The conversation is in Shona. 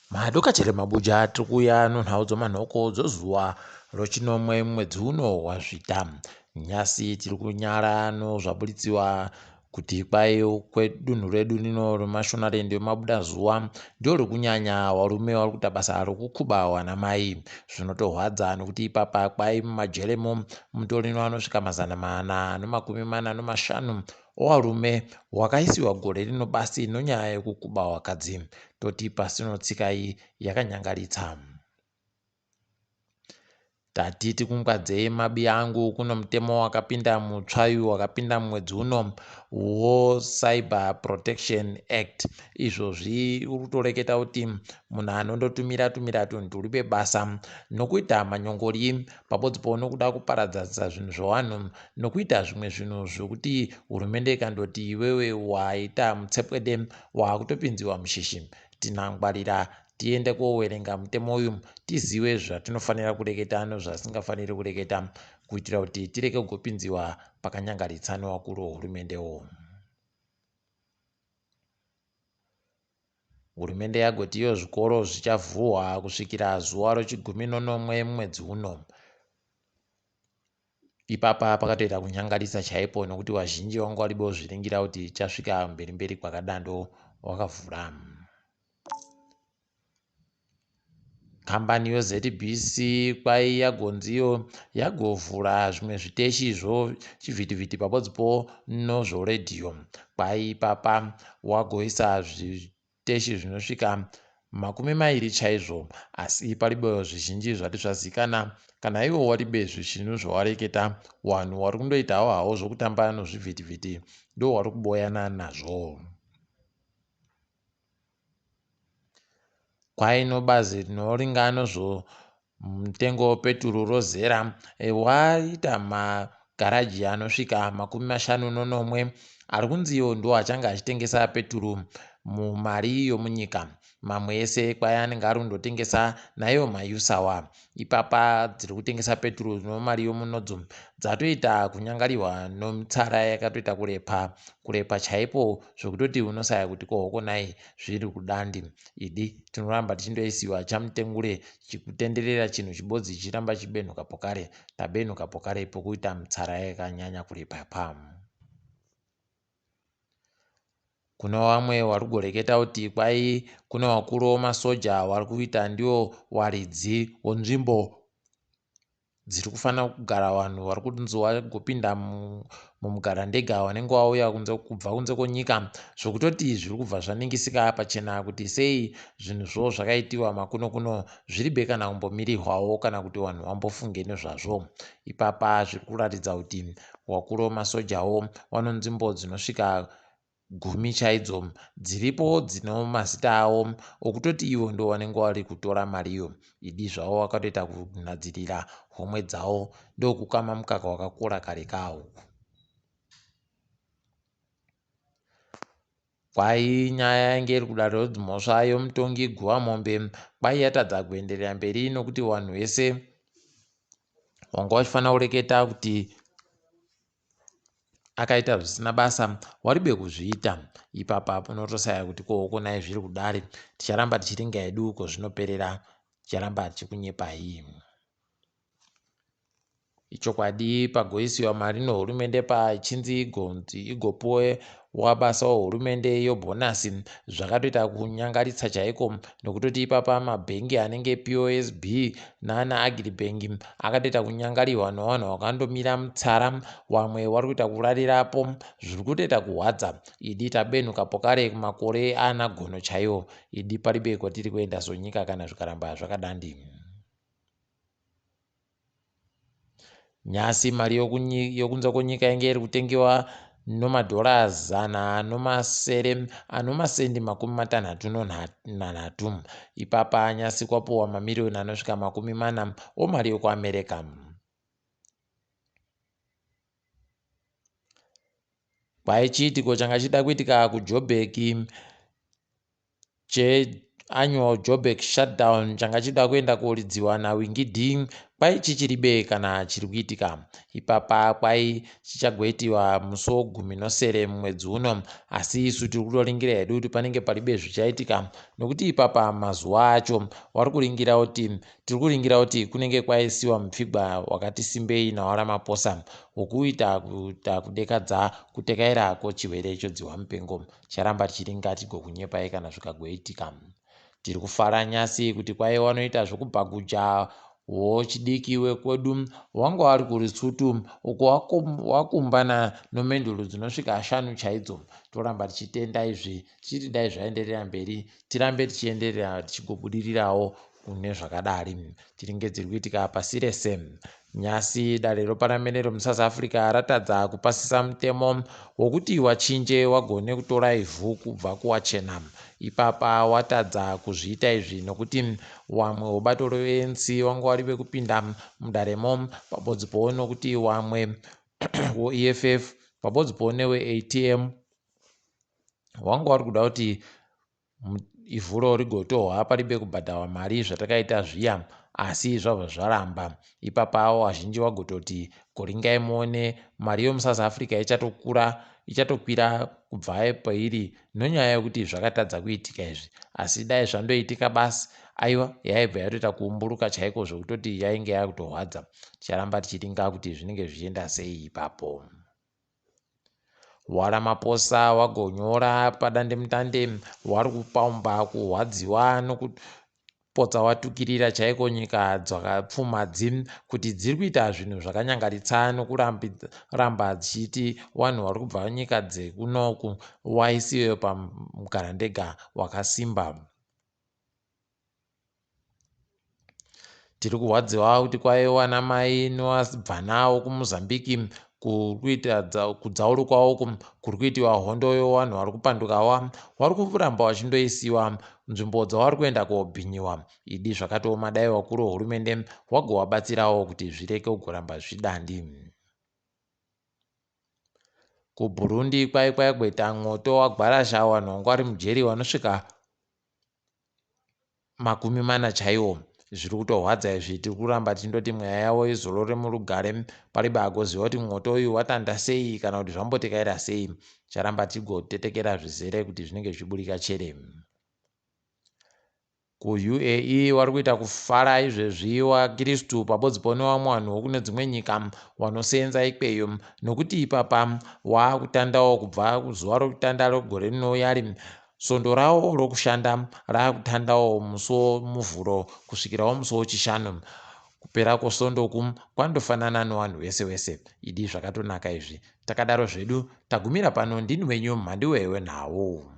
Madoka chero mabuja tiri kuuya nonhau dzomanhoko dzozuva rochinomwe mwedzi uno waZvita. Nyasi tiri kunyara nozvaburitsiwa kuti kwai kwedunhu redu rino reMashonaland yemabudazuva ndiro rikunyanya varume vari kuita basa rokukuba vanamai. Zvinotorwadza nokuti ipapa kwai mumajeremo mutorino anosvika 445 ovarume wakaisiwa gore rino basi nonyaya yokukuba vakadzi. Toti pasino tsika iyi yakanyangaritsa. Tati tikungwadzei mabi angu kuno mutemo wakapinda mutsva uyu wakapinda mumwedzi uno woCyber Protection Act. Izvozvi uri kutoreketa kuti munhu anondotumira tumira tunhu turi pebasa nokuita manyongori pabodzipo nokuda kuparadzanisa zvinhu zvevanhu nokuita zvimwe zvinhu zvokuti hurumende ikandoti iwewe waita mutsepwede waakutopinziwa mushishi. Tinangwarira tiende kowerenga mutemo uyu tizive zvatinofanira kureketa nozvasingafaniri kureketa kuitira kuti tirege kugopinziwa pakanyangaritsa nevakuru vehurumendewo. Hurumende yagoti iyo zvikoro zvichavhurwa kusvikira zuva rechigumi nonomwe mumwedzi uno. Ipapa pakatoita kunyangarisa chaipo nokuti vazhinji vanga vari vozviringira kuti chasvika mberi mberi kwakadando wakavhura. Kambani yoZBC kwai yagonziyo yagovhura zvimwe zviteshi zvochivhitivhiti pabodzipo nozvoredhiyo. Kwai ipapa wagoisa zviteshi zvinosvika 20 chaizvo asi paribo zvizhinji zvati zvazikana kana iwo waribe zvisvinu zvawareketa wanhu wari kundoitawo hawo zvokutamba nozvivhitivhiti ndowari kuboyana nazvo. Kwai nobazi rinoringa nozvomutengo wepeturu rozera waita magaraji anosvika 57 ari kunzi iwo ndiwo achange achitengesa peturu mumari yomunyika. Mamwe ese kwai anenge ari kundotengesa naiwo mayusawa. Ipapa dziri kutengesa peturu nomari yomunodzo dzatoita kunyangariwa nomitsara yakatoita kurepa kurepa chaipo zvokutoti unosaya kuti kohokonai zviri kudandi. Idi tinoramba tichindoisiwa chamutengure chikutenderera chinhu chibodzi chichiramba chichibenhuka pokare tabenhuka pokare pokuita mitsara yakanyanya kurepa pa. Kune vamwe vari kugoreketa kuti kwai kune vakuru vemasoja vari kuita ndivo waridzi wenzvimbo dziri kufanira kugara vanhu vari kunzi vagopinda mumugarandega vanenge vauya kunze kubva kunze kwenyika zvokutoti zviri kubva zvaningisika pachena kuti sei zvinhuzvo zvakaitiwa makuno kuno zviri be kana kumbomirirwawo kana kuti vanhu vambofunge nezvazvo ipapa zviri kuratidza kuti wakuru wemasojawo vano nzvimbo dzinosvika gumi chaidzo dziripo dzino mazita avo okutoti ivo ndo vanenge vari kutora mariyo idi zvavo vakatoita kunhadzirira homwe dzavo ndokukama mukaka wakakora kare kawo. Kwai nyaya yainge iri kudare redzimhosva yomutongi Guvamombe kwai yatadza kuenderera mberi nokuti vanhu vese wanga vachifanira kureketa kuti akaita zvisina basa waribe kuzviita ipapa unotosaya kuti ko honai zviri kudare ticharamba tichiringa hedu uko zvinoperera ticharamba tichikunyepai. Ichokwadi pagoisiwa mari nehurumende pachinzi igonzi igopuwe wabasa wehurumende yobhonasi zvakatoita kunyangaritsa chaiko nokutoti ipapa mabhengi anenge POSB nana Agribank akatoita kunyangariwa nevanhu vakandomira mutsara wamwe wari kuita kurarirapo zviri kutoita kuhwadza idi tabenuka pokare kumakore ana gono chaiwo idi paribe kwatiri kuenda sonyika kana zvikaramba zvakadandi. Nyasi mari yokunze kwenyika yange iri kutengewa nomadhora 106 anomasendi 63. Ipapa nyasi kwapuwa mamiriyoni anosvika 40 omari yokuAmerica. Kwai chiitiko changa chida kuitika kuJobheki. Annual Joburg Shutdown changa chida kuenda koridziwa naWinky D kwai chichiribe kana chiri kuitika ipapa kwai chichagoitiwa musi wogumi nosere mumwedzi uno asi isu tiri kutoringira hedu kuti panenge paribe zvichaitika nokuti ipapa mazuva acho wari kuringira kuti tiri kuringira kuti kunenge kwaisiwa mupfigwa wakati simbei nawaRamaphosa wokuita kuita kudekadza kutekaira kwochirwere chodzihwa mupengo Charamba tichiringa tigokunyepai kana zvikagoitika. Tiri kufara nyasi kuti kwaiva wanoita zvokubhaguja wochidiki wekwedu wanga wari kuRitsutu uko wakumbana nomenduru dzinosvika shanu chaidzo. Toramba tichitenda izvi tichiti dai zvaenderera mberi tirambe tichienderera tichigobudirirawo kune zvakadari. Tiringe dziri kuitika pasi rese. Nyasi dare reparamende remuSouth Africa ratadza kupasisa mutemo wokuti wachinje wagone kutora ivhu kubva kuwachena. Ipapa watadza kuzviita izvi nokuti wamwe webato reANC wanga wari vekupinda mudaremo pabodzipowo nokuti wamwe weEFF pabodzipowo neweATM wanga wari kuda kuti ivhuro rigotohwa paribe kubhadharwa mari zvatakaita zviya asi zvabva zvaramba. Ipapa vazhinji vagototi goringai muone mari yomuSouth Africa ichatokura ichatokwira kubva pairi nonyaya yekuti zvakatadza kuitika izvi asi dai zvandoitika basi aiwa yaibva yatoita kuumburuka chaiko zvekutoti yainge yakutorwadza. Ticharamba tichiringa kuti zvinenge zvichienda sei ipapo. WaRamaphosa wagonyora padandemutande wari kupaumba kurwadziwa nokupotsa watukirira chaiko nyika dzakapfuma dzi kuti dziri kuita zvinhu zvakanyangaritsa nokuramba dzichiti vanhu vari kubva nyika dzekunoku waisiwe pamugarandega wakasimba. Tiri kurwadziwa kuti kwaiva namai nevabvana vokuMozambique kuri kuita kudzaurukwa uku kuri kuitiwa hondo yevanhu vari kupanduka ava vari kuramba vachindoisiwa nzvimbo dzavari kuenda kobhinyiwa. Idi zvakatooma dai vakuru vehurumende vagovabatsirawo kuti zvireke kugoramba zvidandi. KuBurundi kwai kwaigweta mwoto wagwarasha vanhu vanga vari mujeri vanosvika 40 chaiwo. Zviri kutorwadza izvi tiri kuramba tichindoti mweya yavo izorore murugare paribe agoziva kuti mwoto uyu watanda sei kana kuti zvambotekaira sei. Ticharamba tigotetekera zvizere kuti zvinenge zvichiburika chere. KuUAE wari kuita kufara izvezvi waKirisitu pabodzipo newamwe vanhu wokune dzimwe nyika wanoseenza ikweyo nokuti ipapa waakutandawo kubva zuva rokutanda regore rinouya ri Svondo ravo rokushanda raakutandawo musi woMuvhuro kusvikirawo musi woChishanu. Kupera kwosvondo uku kwandofanana nowanhu wese wese. Idi zvakatonaka izvi. Takadaro zvedu, tagumira pano ndini wenyu Mhanduwe wenhau.